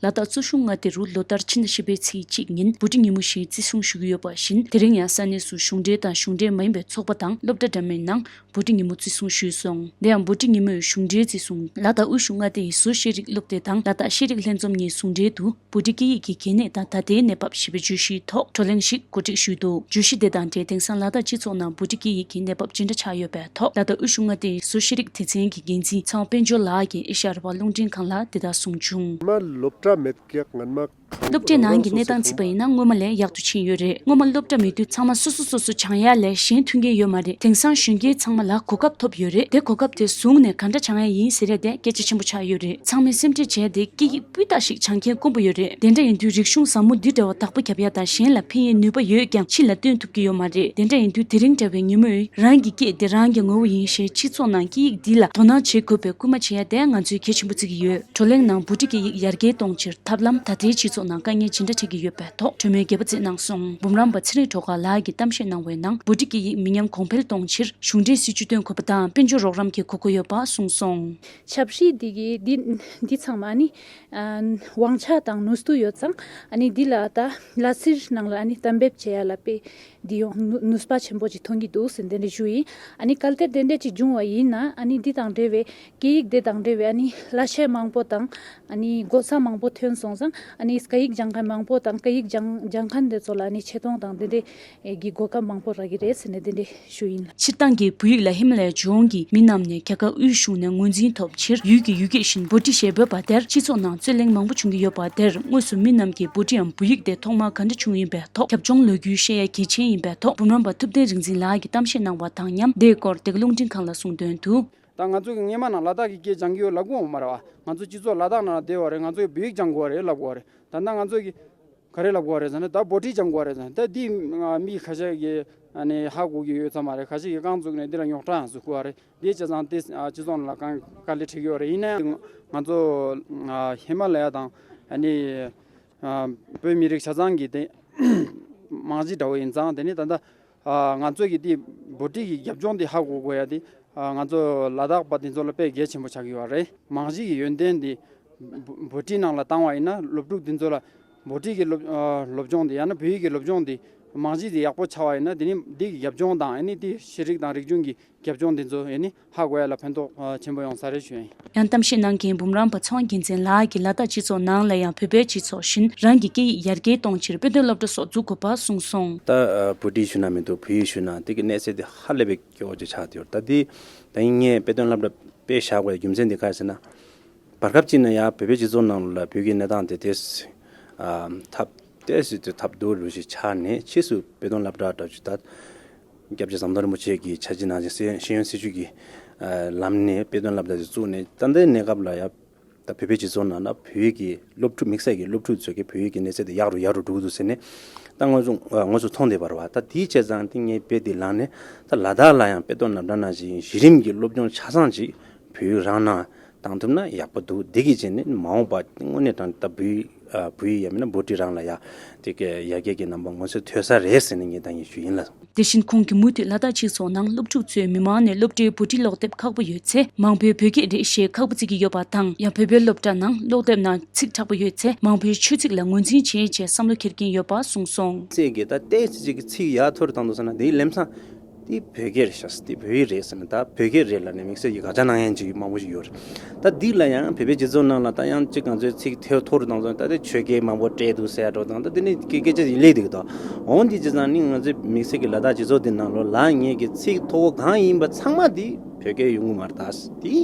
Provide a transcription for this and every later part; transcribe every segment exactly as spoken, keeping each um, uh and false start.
ལ་དྭགས་གཙོ་གཞུང་མངའ་སྡེ་རུ་ལོ་ལྟར་ཕྱི་ཟླ་བཞི་པའི་ཚེས་གཅིག་ཉིན་བོད་ཀྱི་ཉིན་མོ་ཞེས་བརྩི་སྲུང་ཞུ་གི་ཡོད་པ་བཞིན། དེ་རིང་ཡང་ས་གནས་སུ་གཞུང་འབྲེལ་དང་གཞུང་འབྲེལ་མ་ཡིན་པའི་ཚོགས་པ་དང་སློབ་གྲྭ་འདྲ་མིན་ནང་བོད་ཀྱི་ཉིན་མོ་བརྩི་སྲུང་ཞུས་སོང་། དེ་ཡང་བོད་ཀྱི་ཉིན་མོའི་གཞུང་འབྲེལ་བརྩི་སྲུང་ལ་དྭགས་དབུས་གཞུང་མངའ་སྡེ་ཡི་བཟོ་ཤེས་རིག་སློབ་སྡེ་དང་ལ་དྭགས་ཤེས་རིག་ལྷན་འཛོམས་གཉིས་ཟུང་འབྲེལ་དུ་བོད་ཀྱི་སྐད་ཡིག་གི་གལ་གནད་དང་ད་ལྟའི་གནས་བབ་ཞེས་པའི་བརྗོད་གཞིའི་ཐོག་བགྲོ་གླེང་ཞིག་གོ་སྒྲིག་ཞུས་འདུག་བརྗོད་གཞི་དེ་དང་འབྲེལ། དེང་སང་ལ་དྭགས་སྤྱི་ཚོགས་ནང་བོད་ཀྱི་སྐད་ཡིག་གི་གནས་བབ་ཇི་འདྲ་ཆགས་ཡོད་པའི་ཐོག་ལ་དྭགས་དབུས་གཞུང་མངའ་སྡེའི་བཟོ་ཤེས་རིག་སྡེ་ཚན་གྱི་འགན་འཛིན་ཚེ་དབང་དཔལ་འབྱོར་ལགས་ཀྱིས་ཨེ་ཤ་ཡ་རང་དབང་རླུང་འཕྲིན་ཁང་ལ་འདི་ལྟར་གསུངས་བྱུང་། སྔོན་མ་སློབ་གྲྭ་མེད་ཀྱག་སྔོན་མ། སློབ་གྲྭའི་ནང་གི་གནས་སྟངས་བརྩིས་པ་ཡིན་ན་སྔོན་མ་ལས་ཡག་ཏུ་ཕྱིན་ཡོད་རེད། སྔོན་མ་སློབ་གྲྭ་མེད་དུས་ཚང་མ་སོ་སོ་སོ་སོ་སྦྱང་ཡ་ལས་གཞན་མཐུན་རྐྱེན་ཡོད་མ་རེད། དེང་སང་གཞོན་སྐྱེས་ཚང་མ་ལ་གོ་སྐབས་ཐོབ་ཡོད་རེད། དེ་གོ་སྐབས་དེ་བཟུང་ནས་ག་འདྲ་སྦྱང་ཡ་ཡིན་ཟེར་ཡ་དེ་སྐད་ཆ་ཆེན་པོ་ཆགས་ཡོད་རེད། ཚང་མས་སེམས་ཁྲལ་བྱས་ཏེ་སྐད་ཡིག་སྤུས་དག་ཞིག་སྦྱང་མཁན་དཀོན་པོ་ཡོད་རེད། དེ་འདྲ་ཡིན་དུས་རིག་གཞུང་ཟབ་མོ་འདི་འདྲ་བ་བདག་པོ་རྒྱབ་ཡ་དང་གཞན་ལ་ཕན་ཡས་ནུས་པ་ཡོད་ཀྱང་ཕྱི་ལ་སྟོན་ཐུབ་ཀྱི་ཡོད་མ་རེད། དེ་འདྲ་ཡིན་དུས་དེ་རིང་འདྲ་བའི་ཉིན་མོས་རང་གི་སྐད་དེ་རང་གི་ངོ་བོ་ཡིན་ཞེས་སྤྱི་ཚོགས་ནང་སྐད་ཡིག་འདི་ལ་དོ་སྣང་བྱེད་དགོས་པའི་སྐུལ་མ་བྱེད་ཡ་དེ་ང་ཚོས་གལ་ཆེན་པོ་བརྩི་གི་ཡོད། བགྲོ་གླེང་ནང་བོད་ཀྱི་སྐད་ཡིག་ཡར་རྒྱས་གཏོང་ཕྱིར་ཐབས་ལམ་ད་ལྟའི་སྤྱི་ཚོགས་ནང་དཀའ་ངལ་ཇི་འདྲ་འཕྲད་ཀྱི་ཡོད་པའི་ཐོག་གྲོས་མོལ་རྒྱས་པ་བསྩལ་གནང་སོང་། འབུམ་རམས་པ་ཚེ་རིང་སྒྲོལ་དཀར་ལགས་ཀྱིས་གཏམ་བཤད་གནང་བའི་ནང་བོད་ཀྱི་སྐད་ཡིག་མི་ཉམས་གོང་འཕེལ་གཏོང་ཕྱིར་གཞུང་འབྲེལ་སྲིད་བྱུས་བཏོན་དགོས་པ་དང་དཔལ་འབྱོར་རོགས་རམ་གྱི་དགོས་མཁོ་ཡོད་པ་གསུངས་སོང་། ཆབ་སྲིད་འདི་གི་འདི་འདི་ཚང་མ་ནི་ཨ་དབང་ཆ་དང་ནུས་སྟོབས་ཡོད་ཙང་ཨ་ནི་འདི་ལ་ད་ལ་སིར་ནང་ལ་ཨ་ནི་གཏན་འབེབས་བྱེད་ཡ་ལ་དཔེ་འདི་ཡོང་ནུ་ནུས་པ་ཆེན་པོ་ཅིག་མཐོང་གི་འདུག་ཟེར་འདི་འདྲ་ཞུ་ཡིན། ཨ་ནི་གལ་ཏེ་དེ་འདྲ་ཅིག་བྱུང་བ་ཡིན་ན་ཨ་ནི་འདི་དང་འབྲེལ་བའི་སྐད་ཡིག་དེ་དང་འབྲེལ་བའི་ཨ་ནི་གླ་ཆ་མང་པོ་དང་ཨ་ནི་སྒོ་ས་མང་པོ་ཐོན་སོང་ཙང་ཨ་ནི་སྐད་ཡིག་སྦྱང་མཁན་མང་པོ་དང་སྐད་ཡིག་སྦྱང་སྦྱང་མཁན་དེ་ཚོ་ལ་ཨ་ནི་ཆེ་མཐོང་དང་དེ་འདྲའི་གི་གོ་སྐབས་མང་པོ་རག་གི་རེད་ཟེར་ནས་དེ་འདྲའི་ཞུ་ཡིན། སྤྱིར་བཏང་གི་བོད་ཡིག་ལ་ཧི་མ་ལ་ཡའི་ལྗོངས་ཀྱི་མི་རྣམས་ནས་རྒྱ་གར་དབུས་གཞུང་ནས་ངོས་འཛིན་ཐོབ་ཕྱིར་ཡུལ་གྱི་ཡུལ་སྐད་བཞིན་བྷོ་ཊི་ཞེས་འབོད་པ་དེར་སྤྱི་ཚོགས་ནང་རྩོད་གླེང་མང་པོ་བྱུང་གི་ཡོད་པ་དེར་དངོས་སུ་མི་རྣམས་ཀྱིས་བྷོ་ཊིའམ་བོད་ཡིག་དེ་ཐོག་མར་ག་འདྲ་བྱུང་ཡིན་པའི་ཐོག་རྒྱབ་ལྗོངས་ལོ་རྒྱུས་བཤད་ཡ་གལ་ཆེན་ཡིན་པའི་ཐོག་འབུམ་རམས་པ་ཐུབ་བསྟན་རིག་འཛིན་ལགས་ཀྱིས་གཏམ་བཤད་གནང་བ་དང་མཉམ་དེའི་སྐོར་བདེ་སྐྱིད་རླུང་འཕྲིན་ཁང་ལ་གསུངས་དོན་དུ། ད་ང་ཚོ་གི་སྔོན་མ་ནང་ལ་དྭགས་ཀྱི་སྐད་སྦྱང་གི་ཡོད་ལབ་གི་ཡོད་མ་རེད་བ། ང་ཚོ་སྤྱི་ཚོགས་ལ་དྭགས་ནང་ལ་བསྡད་ཡོད་རེད། ང་ཚོ་གི་བོད་ཡིག་སྦྱང་དགོས་རེད་ལབ་གི་ཡོད་རེད། ད་ལྟ་ང་ཚོ་གི་ག་རེ་ལབ་དགོས་རེད་ཟེར་ན་ད་བྷོ་ཊི་སྦྱང་དགོས་རེད་ཟེར་ན་ད་འདི་ང་མི་ཁ་ཤས་ཀྱིས་ཨ་ནི་ཧ་གོ་གི་ཡོད་ས་མ་རེད། ཁ་ཤས་ཀྱིས་རྐང་བཙུགས་ནས་འདི་ལ་རྙོག་དྲ་ཡང་བཟོ་དགོས་རེད། འདི་བྱས་ཙང་དེ་སྤྱི་ཚོགས་ནང་ལ་གང་དཀའ་ལས་འཕྲད་ཀྱི་ཡོད་རེད། ཡིན་ན་ཡང་ང་ཚོ་ཧི་མ་ལ་ཡ་དང་ཨ་ནི་བོད་མི་རིགས་ཆ་ཚང་གི་དེ་རྨང་གཞི་འདྲ་བོ་ཡིན་ཙང་དེ་ནི་ད་ལྟ་ང་ཚོ་གི་དེ་བྷོ་ཊི་གི་རྒྱབ་ལྗོངས་དེ་ཧ་གོ་དགོས་ཡ་དེ་ང་ཚོ་ལ་དྭགས་པ་དེ་ཚོ་ལ་དཔེ་གལ་ཆེན་པོ་ཆགས་ཀྱི་ཡོད་རེད། རྨང་གཞི་གི་ཡོན་ཏན་དེ་བྷོ་ཊི་ནང་ལ་བཏང་བ་ཡིན་ན་སློབ་ཕྲུག་དེ་ཚོ་ལ་བྷོ་ཊི་གི་སློབ་སློབ་སྦྱོང་དེ་ཡང་ན་བོད་ཡིག་གི་སློབ་སྦྱོང་དེ་རྨང་གཞི་དེ་ཡག་པོ་ཆགས་པ་ཡིན་ན་དེ་ནི་འདི་གི་རྒྱབ་ལྗོངས་དང་ཨ་ནི་དེ་ཤེས་རིག་དང་རིག་གཞུང་གི་རྒྱབ་ལྗོངས་དེ་ཚོ་ཨེ་ནི་ཧ་གོ་ཡ་ལ་ཕན་ཐོགས་ཆེན་པོ་ཡོང་ས་རེད་ཞུ་ཡིན། ཡང་གཏམ་བཤད་གནང་མཁན་འབུམ་རམས་པ་ཚེ་དབང་རྒྱལ་མཚན་ལགས་ཀྱིས་ལ་དྭགས་སྤྱི་ཚོགས་ནང་ལ་ཡང་བོད་པའི་སྤྱི་ཚོགས་བཞིན་རང་གི་སྐད་ཡིག་ཡར་རྒྱས་གཏོང་ཕྱིར་དཔེ་སྟོན་སློབ་གྲྭ་སོགས་འཛུགས་དགོས་པ་གསུངས་སོང་། ད་བྷོ་ཊི་ཞུ་ན་མི་འདུག་བོད་ཡིག་ཞུ་ན་དེ་གི་གནས་ཚད་དེ་ཧ་ལས་པའི་སྐྱོ་བོ་ཅིག་ཆགས་བསྡད་ཡོད་རེད། ད་དེ་ད་ཡིན་ངས་དཔེ་སྟོན་སློབ་གྲྭ་དཔེ་བཞག་དགོས་རྒྱུ་མཚན་དེ་ག་རེ་ཟེར་ན། བར་སྐབས་གཅིག་ན་ཡང་བོད་པའི་སྤྱི་ཚོགས་ནང་ལ་བོད་ཀྱི་གནས་སྟངས་དེ་ཏོག་ཙམ་ཨ་ཐབས་ཏོག་ཙམ་དེ་ཐབས་སྡུག་རུ་ཞིག་ཆགས་ནས་ཕྱིས་སུ་དཔེ་སྟོན་སློབ་གྲྭ་འདྲ་ཅིག་ད་སྐྱབས་རྗེ་ཟམ་གདོང་རིན་པོ་ཆེ་གི་འཆར་གཞི་ནང་བཞིན་ཤེས་ཤེས་ཡོན་སྲིད་བྱུས་ཀྱི་ཨ་ལམ་ནས་དཔེ་སྟོན་སློབ་གྲྭ་དེ་བཙུགས་ནས་ད་ལྟའི་གནས་སྐབས་ལ་ཡང་ད་བོད་པའི་སྤྱི་ཚོགས་ནང་ལ་བོད་ཡིག་གི་སློབ་ཕྲུག་དམིགས་བསལ་གྱི་སློབ་ཕྲུག་ཚོ་གི་བོད་ཡིག་གི་གནས་ཚད་དེ་ཡག་རུ་ཡག་རུ་འགྲོ་གི་འདུག་ཟེར་ནས་ད་དངོས་སུ་དངོས་སུ་མཐོང་བསྡད་པ་རེད་བ། ད་དེའི་བྱས་ཙང་དེ་ངས་དཔེ་དེ་བླངས་ནས་ད་ལ་དྭགས་ལ་ཡང་དཔེ་སྟོན་སློབ་གྲྭ་ནང་བཞིན་གཞི་རིམ་གྱི་སློབ་སྦྱོང་ཆ་ཚང་ཅིག་བོད་ཡིག་རང་ནང་བཏང་ཐུབ་ན་ཡག་པོ་འདུག་འདི་གི་བྱས་ནས་མ་འོངས་པ་དངོས་གནས་དྲང་ད་བོད་ཡིག་ཨ་བོད་ཡིག་ཡང་མིན་ན་བྷོ་ཊི་རང་ལ་ཡ་དེ་གའི་ཡར་རྒྱས་ཀྱི་རྣམ་པ་མངོན་གསལ་དོད་ས་རེད་ཟེར་ནས་ངས་ད་ངས་ཞུ་ཡིན་ལ། དེ་བཞིན་ཁོང་གིས་མུ་མཐུད་ལ་དྭགས་སྤྱི་ཚོགས་ནང་སློབ་ཕྲུག་ཚོས་མི་མང་ནས་སློབ་གྲྭའི་བྷོ་ཊི་ཀློག་དེབ་ཁག་པོ་ཡོད་ཚེ་མང་པོས་བོད་སྐད་རེད་ཞེས་ཁག་པོ་བརྩི་གི་ཡོད་པ་དང་ཡང་བོད་པའི་སློབ་གྲྭ་ནང་ཀློག་དེབ་ནང་ཚིག་དྲག་པོ་ཡོད་ཚེ་མང་པོས་ཆོས་ཚིག་ལ་ངོས་འཛིན་བྱེད་ཅེས་བསམ་བློ་འཁྱེར་མཁན་ཡོད་པ་གསུངས་སོང་། ཚིག་གི་ད་ཏོག་ཙམ་ཅིག་གི་ཚིག་ཡར་མཐོ་རུ་བཏང་འདུག་ཟེར་ན་དེའི་ལམ་སང་། འདི་བོད་སྐད་རེད་ཤག་འདི་བོད་ཡིག་རེད་ཟེར་ནས་ད་བོད་སྐད་རེད་ལབ་ནས་དམིགས་བསལ་གྱི་དགག་བྱ་གནང་མཁན་ཅིག་མང་པོ་ཞིག་ཡོད་རེད། ད་འདི་ལ་ཡང་བོད་པའི་སྤྱི་ཚོགས་ནང་ལ་ད་ཡང་གཅིག་ང་ཚོའི་ཚིག་ཐོ་མཐོ་རུ་བཏང་སོང་ད་དེ་ཆོས་སྐད་མང་པོ་སྤྲད་འདུག་ཟེར་འགྲོ་དང་ད་དེ་ནི་སྐད་སྐད་ཆ་ཞིག་སླེབས་འདུག་ད་འོང་འདི་བྱས་ཙང་ནི་ང་ཚོའི་དམིགས་བསལ་གྱི་ལ་དྭགས་སྤྱི་ཚོགས་འདི་ནང་ལོ་ལ་ངེད་ཀྱི་ཚིག་མཐོ་བོ་གང་ཡིན་པ་ཚང་མ་འདི་བོད་སྐད་ཡོང་གི་མ་རེད། ད་འདི་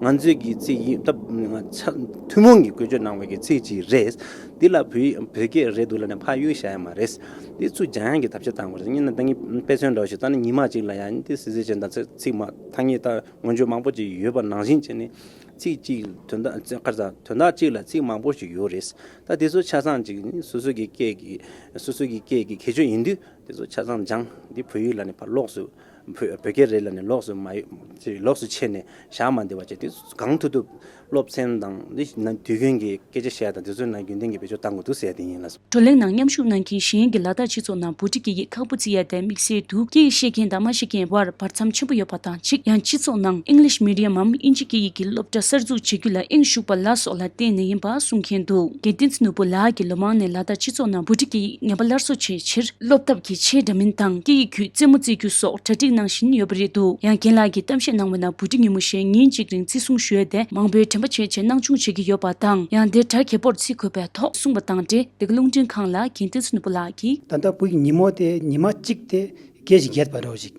ང་ཚོའི་གི་ཚིག་ཡིན་ད་ང་ཚ་ཐུན་མོང་གི་བཀོལ་སྤྱོད་གནང་བའི་གི་ཚིག་ཅིག་རེད། འདི་ལ་བོད་བོད་སྐད་རེད་འདུག་ལབ་ནས་ཕར་གཡུག་བཞག་ཡ་མ་རེད། འདི་ཚུར་སྦྱང་ཡག་གི་ཐབས་ཤེས་བཏང་དགོས་རེད། ཡིན་ན་ད་ངས་དཔེ་མཚོན་འདྲ་བོ་ཞིག་བཏང་ན་ཉི་མ་གཅིག་ལ་ཡང་འདི་སི་སི་ཅན་དང་ཚིག་མ་ཐ་སྙད་ད་མངོན་བརྗོད་མང་པོ་ཅིག་ཡོད་པ་ནང་བཞིན་བྱས་ནས་ཚིག་གཅིག་དོན་དག་ག་རེ་ཟ་དོན་དག་གཅིག་ལ་ཚིག་མང་པོ་ཞིག་ཡོད་རེད། ད་དེ་ཚོ་ཆ་ཚང་ཅིག་ནི་སོ་སོ་གི་སྐད་ཀྱི་སོ་སོ་གི་སྐད་ཀྱི་ཁྱད་ཆོས་ཡིན་དུས་དེ་ཚོ་ཆ་ཚང་སྦྱང་འདི་བོད་ཡིག་ལ་ནི་ཕར་ལོགས་སུ་བོད་བོད་སྐད་རེད་ལབ་ནས་ལོགས་སུ་མ་ཡོད་ལོགས་སུ་ཕྱེ་ནས་བཞག་མ་བསྡད་པ་བྱས་དེ་གང་ཐུབ་ཐུབ་ སློབ་ཚན་དང་འདི་ན་དུས་རྒྱུན་གྱི་སྐད་ཆ་བཤད་ཡ་དང་དེ་ཚོའི་ནང་རྒྱུན་ལྡན་གྱི་བེད་སྤྱོད་བཏང་དགོས་འདུག་ཟེར་ཡ་དེ་ཡིན་ལགས་སོ། བགྲོ་གླེང་ནང་མཉམ་ཞུགས་གནང་མཁན་གཞན་གྱི་ལ་དྭགས་སྤྱི་ཚོགས་ནང་བོད་ཕྲུག་སྐད་ཡིག་ཁག་པོ་བརྩི་ཡ་དེ་དམིགས་བསལ་དུ་སྐད་ཡིག་ཤེས་མཁན་དང་མ་ཤེས་མཁན་བར་བར་མཚམས་ཆེན་པོ་ཡོད་པ་དང་གཅིག་ཡང་སྤྱི་ཚོགས་ནང་ཨིང་ལིཤ་མི་ཌི་ཡམ་འམ་དབྱིན་ཇི་སྐད་ཡིག་གི་སློབ་གྲྭ་གསར་འཛུགས་བྱེད་རྒྱུ་ལ་དབྱིངས་ཞུགས་པ་ལ་སོགས་ལ་བརྟེན་ནས་ཡིན་པ་གསུང་མཁན་འདུག་རྒན་བསྟན་འཛིན་ནོར་བུ་ལགས་ཀྱིས་ལོ་མང་ནས་ལ་དྭགས་སྤྱི་ཚོགས་ནང་བོད་ཕྲུག་སྐད་ཡིག་ངེས་པ་སླར་གསོ་བྱེད་ཕྱིར་སློབ་ཐབས་ཀྱི་ཆེས་འདྲ་མིན་དང་སྐད་ཡིག་ཁུལ་རྩེད་མོ་རྩེ་རྒྱུ་སོགས་གྲ་སྒྲིག་གནང་བཞིན་ཡོད་པ་རེད་འདུག་ཡང་རྒན་ལགས་ཀྱིས་གཏམ་བཤད་གནང་བའི་ནང་བོད་ཕྲུག་ཉིན་མོ་ཞེས་ཉིན་གཅིག་རིང་བརྩི་སྲུང་ཞུ་ཡས་དེ་མང་པོས་དྲན་པ་བྱས་རྗེས་སྣང་ཆུང་བྱེད་ཀྱི་ཡོད་པ་དང་ཡང་དེ་གྲ་རྒྱས་པོར་བརྩི་དགོས་པའི་ཐོག་གསུངས་པ་དང་འབྲེལ་འདི་ག་རླུང་འཕྲིན་ཁང་ལ་རྒན་བསྟན་འཛིན་ནོར་བུ་ལགས་ཀྱིས། ད་ལྟ་བོད་ཀྱི་ཉིན་མོ་དེ་ཉི་མ་གཅིག་དེ་སྐད་ཅིག་བརྒྱད་པ་འདྲ་བོ་ཞིག་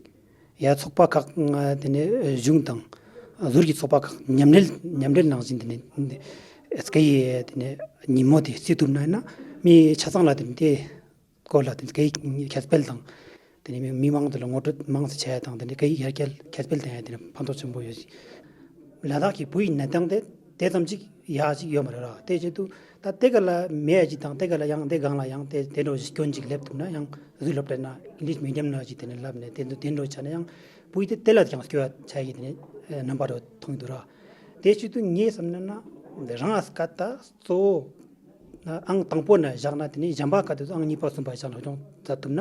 ཡ་ཚོགས་པ་ཁག་དེ་ནས་གཞུང་དང་ཟུར་གྱི་ཚོགས་པ་ཁག་མཉམ་འབྲེལ་མཉམ་འབྲེལ་ནང་བཞིན་དེ་ནས་སྐད་ཡིག་དེ་ནས་ཉིན་མོ་དེ་བརྩི་ཐུབ་ན་ཡིན་ན་མི་ཆ་ཚང་ལ་དེ་ནས་དེ་སྐོར་ལ་དེ་ནས་སྐད་ཡིག་ཁྱབ་སྤེལ་དང་དེ་ནས་མི་མང་དེ་ལ་ངོ་སྤྲོད་མང་ཙམ་བྱས་དང་དེ་ནས་སྐད་ཡིག་ཡར་རྒྱས་ཁྱབ་སྤེལ་བཏང་ཡ་དེ་ནས་ཕན་ཐོགས་ཆེན་པོ་ཡོད་ཅིང་། ལ་དྭགས་ཀྱི་བོད་ཡིག་གནས་སྟངས་དེ་དེ་ཙམ་ཅིག་ཡག་ཅིག་ཡོད་མ་རེད་ར། དེ་བྱེད་དུས་ད་དེ་ག་ལ་མེད་ཅིག་དང་དེ་ག་ལ་ཡང་དེ་སྒང་ལ་ཡང་དེ་དེ་འདྲ་ཞིག་སྐྱོན་ཅིག་སླེབས་ཐུབ་ན་ཡང་གཟུགས་སློབ་གྲྭ་ན་ཨིང་ལིཤ་མི་ཌི་ཡམ་ན་ཅིག་དེ་ནས་བསླབ་ནས་དེ་ཚོ་དེ་འདྲ་བྱས་ན་ཡང་བོད་ཡིག་དེ་དེ་ལ་ཀྱང་སྐྱོ་བ་ཆགས་ཀྱི་དེ་ནས་རྣམ་པ་རུ་མཐོང་གི་འདུག་ར། དེ་བྱེད་དུས་ངས་བསམ་ན་ན་རང་ཨ་སྐད་ད་གཙོ་བོ་ཨང་དང་པོ་ན་བཞག་ན་དེ་ནས་གཞན་པ་སྐད་དེ་ཚོ་ཨང་གཉིས་པ་གསུམ་པ་བཞག་ན་སྦྱོང་མཛད་ཐུབ་ན།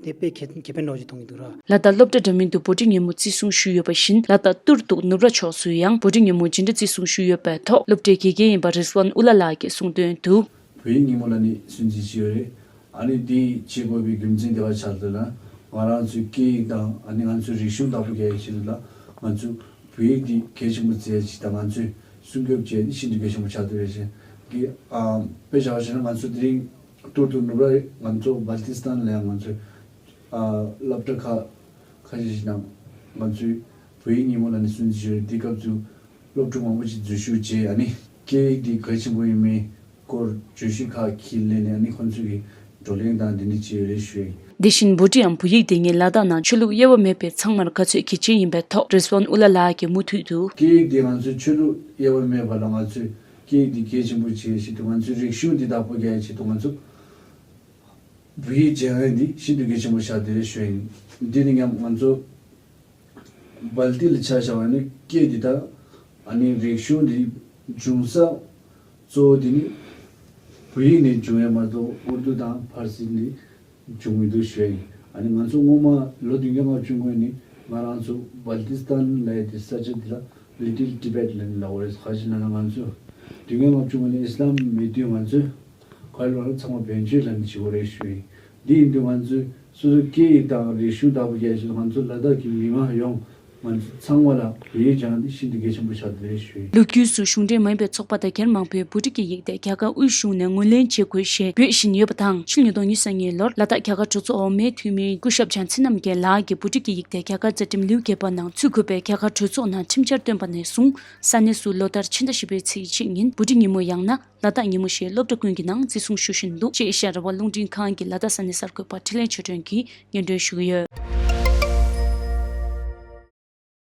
དེ་དཔེ་ཁེ་ཁེ་ཕན་འདྲ་བོ་ཞིག་མཐོང་གི་འདུག་ར། ལ་དྭགས་སློབ་གྲྭ་འདྲ་མིན་དུ་བོད་ཕྲུག་ཉིན་མོ་བརྩི་སྲུང་ཞུས་ཡོད་པ་བཞིན་ལ་དྭགས་ཏུར་ཏུག་ནུབ་ར་ཕྱོགས་སུ་ཡང་བོད་ཕྲུག་ཉིན་མོ་ཇི་འདྲ་བརྩི་སྲུང་ཞུས་ཡོད་པའི་ཐོག་སློབ་གྲྭའི་དགེ་རྒན་ཡིན་པ་རིས་ཝན་ཨུ་ལ་ལགས་ཀྱིས་གསུངས་དོན་དུ། བོད་ཡིག་ཉིན་མོ་ལ་ནི་སྲུང་བརྩི་ཞུས་ཡོད་རེད། ཨ་ནི་དེ་བྱེད་དགོས་པའི་རྒྱུ་མཚན་དེ་བ་ཆགས་འདུག་ན་ང་རང་ཚོའི་སྐད་ཡིག་དང་ཨ་ནི་ང་ཚོའི་རིག་གཞུང་བདག་པོ་རྒྱག་ཡའི་ཆེད་དུ་ལ་ང་ཚོས་བོད་ཡིག་འདི་གལ་ཆེན་པོ་བརྩི་ཡ་ཅིག་དང་ང་ཚོས་སྲུང་སྐྱོབ་བྱས་ནི་ཤིན་ཏུ་གལ་ཆེན་པོ་ཆགས་འདུག་རེད་ཅེས་ཀྱི་ཨ་དཔེ་བཞག་པ་བྱས་ན་ང་ཚོ་དེ་རིང་ཏོག་ཏོ་ནུབ་ར་ང་ཚོ་སྦལ་ཏི་སི་ཐན་ལ་ཡང་ང་ཚོས་ཨ་སློབ་གྲྭ་ཁག་ཁ་ཤས་ཤིག་ནང་ང་ཚོས་བོད་ཡིག་ཉིན་མོ་ལ་ནི་སྲུང་བརྩི་ཞུས་རེད། དེ་སྐབས་སུ་སློབ་ཕྲུག་མང་པོ་ཞིག་འཛུལ་ཞུགས་བྱས་ཨ་ནི་སྐད་ཡིག་འདི་གལ་ཆེན་པོ་ཡིན་མིན་སྐོར་བརྗོད་གཞི་ཁག་ཁྱེར་སླེབས་ནས་ཨ་ནི་ཁོང་ཚོས་ཀྱི་བགྲོ་གླེང་དང་འདི་འདྲ་བྱས་ཡོད་རེད་ཞུ་ཡིན། དེ་བཞིན་བོད་ཕྲུག་ཡང་བོད་ཡིག་དེ་ཉིད་ལ་དྭགས་ནང་ཆོས་ལུགས་དབྱེ་བ་མེད་པའི་ཚང་མར་དགའ་ཚོར་གལ་ཆེན་ཡིན་པའི་ཐོག་རིས་ཝན་ཨུ་ལ་ལགས་ཀྱིས་མུ་མཐུད་དུ། སྐད་ཡིག་འདི་ང་ཚོས་ཆོས་ལུགས་དབྱེ་བ་མེད་པ་ལ་ང་ཚོས་སྐད་ཡིག་འདི་གལ་ཆེན་པོ་བྱེད་ཆེད་དུ་ང་ཚོའི་རིག་གཞུང་འདི་བདག་པོ་རྒྱག་ཆེད་དུ་ང་ཚོ་བོད་ཡིག་སྦྱང་ཡས་འདི་ཤིན་ཏུ་གལ་ཆེན་པོ་ཆགས་བསྡད་རེད་ཞུ་ཡིན། འདི་ནི་ཡང་ང་ཚོ་སྦལ་ཏི་ལ་ཆ་བཞག་པ་ནི་སྐད་འདི་དང་ཨ་ནི་རིག་གཞུང་འདི་འབྱུང་ས་གཙོ་བོ་འདི་ནི་བོད་ཡིག་ནས་འབྱུང་ཡས་མ་གཏོགས་ཨུར་དུ་དང་ཕར་སི་ནས་འབྱུང་མི་འདུག་ཞུ་ཡིན། ཨ་ནི་ང་ཚོ་སྔོན་མ་ལོ་བདུན་བརྒྱ་ལྔ་བཅུ་ང་གཉིས་ནི་ང་རང་ཚོ་སྦལ་ཏི་སི་ཐན་ལབ་ཡས་དེ་ས་ཆ་འདི་ལ་Little Tibet ལབ་ནས་ལབ་པ་རེད། ག་ཅི་ལབ་ན་ང་ཚོ་བདུན་བརྒྱ་ལྔ་བཅུ་ང་གཉིས་ཨི་སི་ལམ་མེད་དུས་ང་ཚོས་ག་རེ་ལབ་ན་ཚང་མ་བོན་ཆོས་ལབ་ནས་བྱེད་དགོས་རེད་ཞུ་ཡིན། འདི་ཡིན་དུས་ང་ཚོས་སོ་སོའི་སྐད་ཡིག་དང་རིག་གཞུང་བདག་པོ་རྒྱག་ཆེད་དུ་ང་ཚོ་ལ་དྭགས་ཀྱི་མི་མང་ཡོངས་ང་ཚོ་ཚང་མ་ལ་བོད་ཡིག་སྦྱང་འདི་ཤིན་ཏུ་གལ་ཆེན་པོ་ཆགས་བསྡད་རེད་ཞུ་ཡིན། ལོ་རྒྱུས་སུ་གཞུང་འབྲེལ་མ་ཡིན་པའི་ཚོགས་པ་དང་སྒེར་མང་པོས་བོད་ཕྲུག་གི་ཡིག་དེ་རྒྱ་གར་དབུས་གཞུང་ནས་ངོས་ལེན་བྱེད་དགོས་ཞེས་འབོད་བཞིན་ཡོད་པ་དང་ཕྱི་ལོ་ཉིས་སྟོང་ཉི་ཤུ་རྩ་གཉིས་ལོར་ལ་དྭགས་རྒྱ་གར་གྲོས་ཚོགས་འོག་མའི་འཐུས་མི་སྐུ་ཞབས་བྱང་ཚེ་རྣམ་རྒྱལ་ལགས་ཀྱིས་བོད་ཕྲུག་གི་ཡིག་དེ་རྒྱ་གར་རྩ་ཁྲིམས་ལེའུ་བརྒྱད་པ་ནང་ཚུད་དགོས་པའི་རྒྱ་གར་གྲོས་ཚོགས་ནང་ཁྲིམས་འཆར་བཏོན་པ་ནས་བཟུང་ས་གནས་སུ་ལོ་ལྟར་ཕྱི་ཟླ་བཞི་པའི་ཚེས་གཅིག་ཉིན་བོད་ཕྲུག་ཉིན་མོ་ཡང་ན་ལ་དྭགས་ཉིན་མོ་ཞེས་སློབ་གྲྭ་ཀུན་གྱི་ནང་བརྩི་སྲུང་ཞུ་བཞིན་འདུག་ཅེས་ཨེ་ཤ་ཡ་རང་དབང་རླུང་འཕྲིན་ཁང་གི་ལ་དྭགས་ས་གནས་གསར་འགོད་པ་འཕྲིན་ལས་ཆོས་སྒྲོན་གྱིས་སྙན་སྒྲོན་ཞུ་གི་ཡོད།